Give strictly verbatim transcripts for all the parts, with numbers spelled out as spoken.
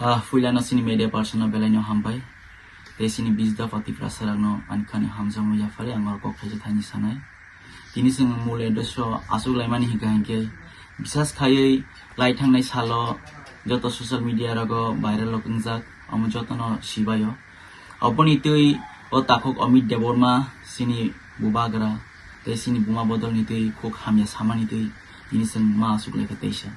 Ah, puilano chini media person no belai no hambai. Tei chini bijda patiprasa rok no ani khani hamjakmung yaphari ang oro kok thaisa thaini sanai. Tini chwng mul address o aswk laimani hinkha hinkhe bisas khaiwi lai thangnai salo joto social media rogo viral rok wngjak, omo jotono sibaio. Oboni twi o takhuk Amit Debbarma chini bubagra tei chini buma bodolni twi khuk hamya samani twi tini chwng ma aswk laikha teisa.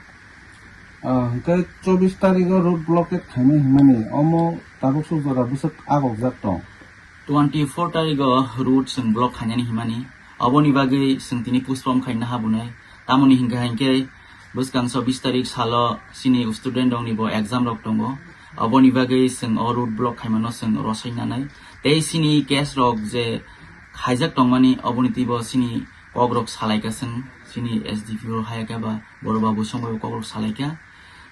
Ah, hwnkhe chobbish tarikh o road blockade khaimani hwnmani, omo tabuk suk jora bwswk agokjak tong. Twenty four tarikh o road chwng block khainani hwnmani, oboni bagwi chwng tini postpone khaina habunai. Tamoni hinkha hinkhe bwskang chobbish tarikh salo chini student rokni bo exam rok tongo, oboni bagwi chwng o road block khaimano chwng rosai nanai. Tei chini case rok je khaijak tongmani, oboni twibo chini kok rok salaikha chwng, chini S D P O hai khe ba Boro Babu song bai kok rok salaikha.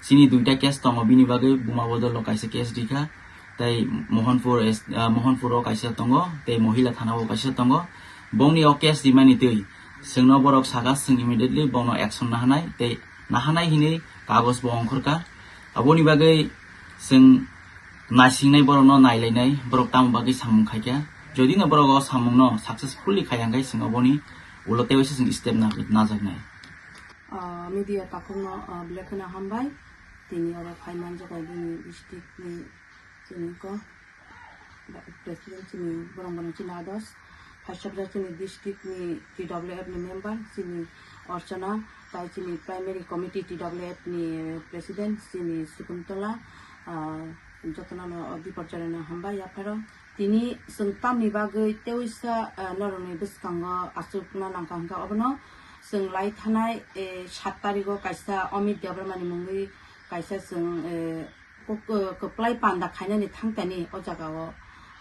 Chini duita case tongo, bini bagwi buma bodol o kaisa case rikha, tei Mohanpur S-, ah, Mohanpur o kaisa tongo, tei Mohila thana o kaisa tongo. Bongni o case rimani twi chwngno borok sakha, chwng immediately bongno action nahanai, tei nahanai hinwi kagoj bo ongkhorkha. Aboni bagwi chwng naisingnai borokno nailainai, borok tamo bagwi samung khaikha. Jodi no borok o samungno successfully khai hwnkhe chwng oboni ulo tei waisa chwng step na-, najaknai. Ah, media takhukno, ah, belai kheno hambai. Tini oro phai manjak bai bini district ni chini ko, ba-, president chini borong borong chini ados. Phaisabjak chini district ni T W F ni member chini Orchana, tai chini primary committee T W F ni president chini Sukuntola, ah, jotono no biporjorano hambai yapharo. Tini chwng tamni bagwi teisa, eh, norokni bwskango achukna nangkha hwnkha, obono chwng lai thanai, eh, sat tarigo kaisa Amit Debbarmani mungwi kaisa chwng, eh, kok-, eh, kwplai panda khainani thangtani o jagao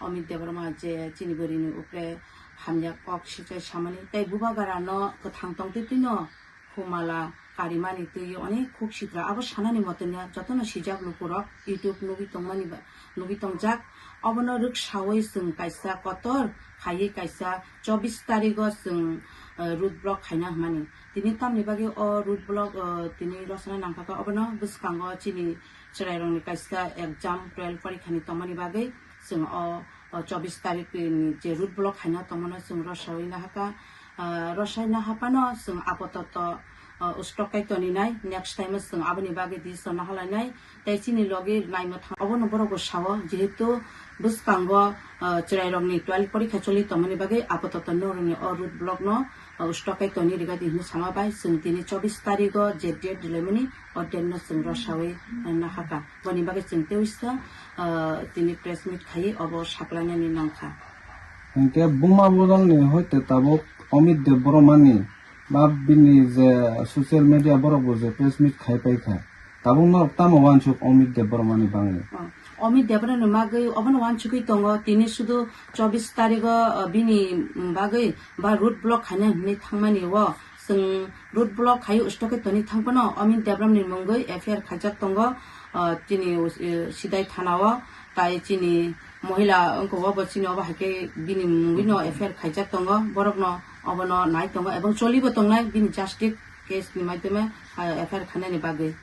Amit Debbarma je chini bwrwini upre hamya kok sichai samani tei bubagrano kwthang tongtwi twino humala karimani twi onek khuk sitra. Abo sanani motonya jotono sijak lukurok YouTube nugwi tongmani ba, nugwi tongjak. Obono rwksawi chwng kaisa kotor khaiwi kaisa chobbish tarigo chwng, eh, road block khaina hwnmani. Tini tamni bagwi o road block, eh, tini rosana nangkha kha, obono bwskango chini chwrairokni kaisa exam twelve porikhani tongmani bagwi chwng o, o chobbish tarik ni je road block khaina tongmano chwng rosai nahakha, ah, rosai nahaphano chwng apototo, ah, stock kai toninai, next time o chwng aboni bagwi decision nahalainai, tei chini logi naima thang, obono borok bo sao, jehetu bwskango, ah, chwrairokni twelve porikha choli tongmani bagwi apototo norokni o road block no, ah, stock kai toni rigadi hinwi sama bai chwng tini chobbish tarigo je date rilaimani o date no chwng rosai nahakha. Boni bagwi chwng teisa, ah, tini press meet khai obo saklainani nangkha. Hinkhe buma bodolni hoite tabuk Amit Debbarmani ba bini je social media borok bo je press meet khai paikha, tabuk norok tamo wansuk Amit Debbarmani bagwi? Oh, Amit Debbarmani bagwi obono wansugwi tongo, tini sudu chobbish tarigo, ah, bini bagwi ba road block khaina hinwi thangmani o chwng road block khai stock kai toni thangphano Amit Debbarmani mungwi F I R khaijak tongo, ah, chini, eh, Sidai thana o, tai chini mohila wngkha obo chini obo hai khe bini mungwi no F I R khaijak tongo, borok no obono nai tongo ebong choli bo tongnai bini justice case ni maidhyome, ah, F I R khainani bagwi.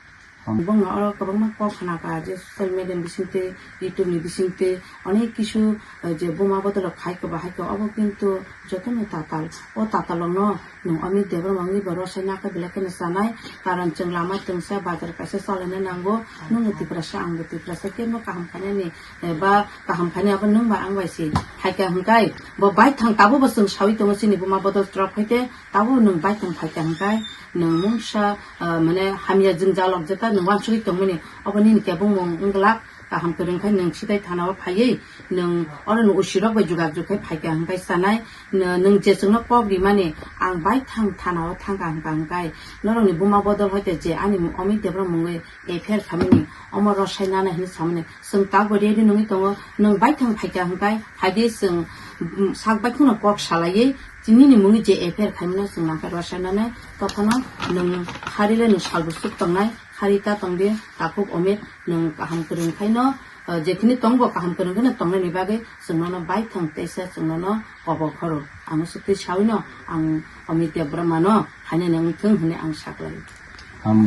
Bongno oro kwbangma kok khna kha je social media ni bisingtwi, YouTube ni bisingtwi onek kisu, eh, je buma bodolrok khai kha ba hai kha, obo kintu jotono tatal. O tatalrokno nwng Amit Debbarma wngwi bo rosai nakha belai kheno chanai, karon chwng lama twngsa bazar kaisa chalaina nango, nwngno Tiprasa angbo Tiprasa, kebno kaham khainani, eh, ba kaham khainai abo nwng bai ang bai se. Hai kha hwnkhe bo baithang tabukbo chwng saui tongo chini buma bodol twrok hai khe, Tabuk nwng baithang phaikha hwnkhe nwng mungsa, ah, mane hamya jwngjalok jeta nwng wansugwi tongmani, obo nini kebengmung wngglak, kaham kwrwng khe nwng Sidai thana o phaiwi nwng oro nwng usirok bai jogajog khe phaikha hwnkhe sanai, nw-, nwng je chwngno kok rimani ang baithang thana o thangkha hwnkha hwnkhe norokni buma bodol hoite je ani Amit Debra mungwi F I R khamani omo rosai nana hinwi samani. Chwng tabuk ready nungwi tongo, nwng baithang phaikha hwnkhe, phaidi chwng, mm, sak baikhungno kok salaiwi, nini mungwi je F I R khaimano chwng nangkhe rwchapnani, tokhono nwng khari le nwng salbo chuk tongnai, khari ta tongdi, takhuk Omit, nwng kaham kwrwng khaino, eh, jekhini tongbo kaham kwrwng kheno tongnaini bagwi chwng nono baithang teisa chwng nono kobok khoro. Ang swtwi sawino, ang Omit Debbarmano haino nwng thung hwnwi ang saklai. Hambai.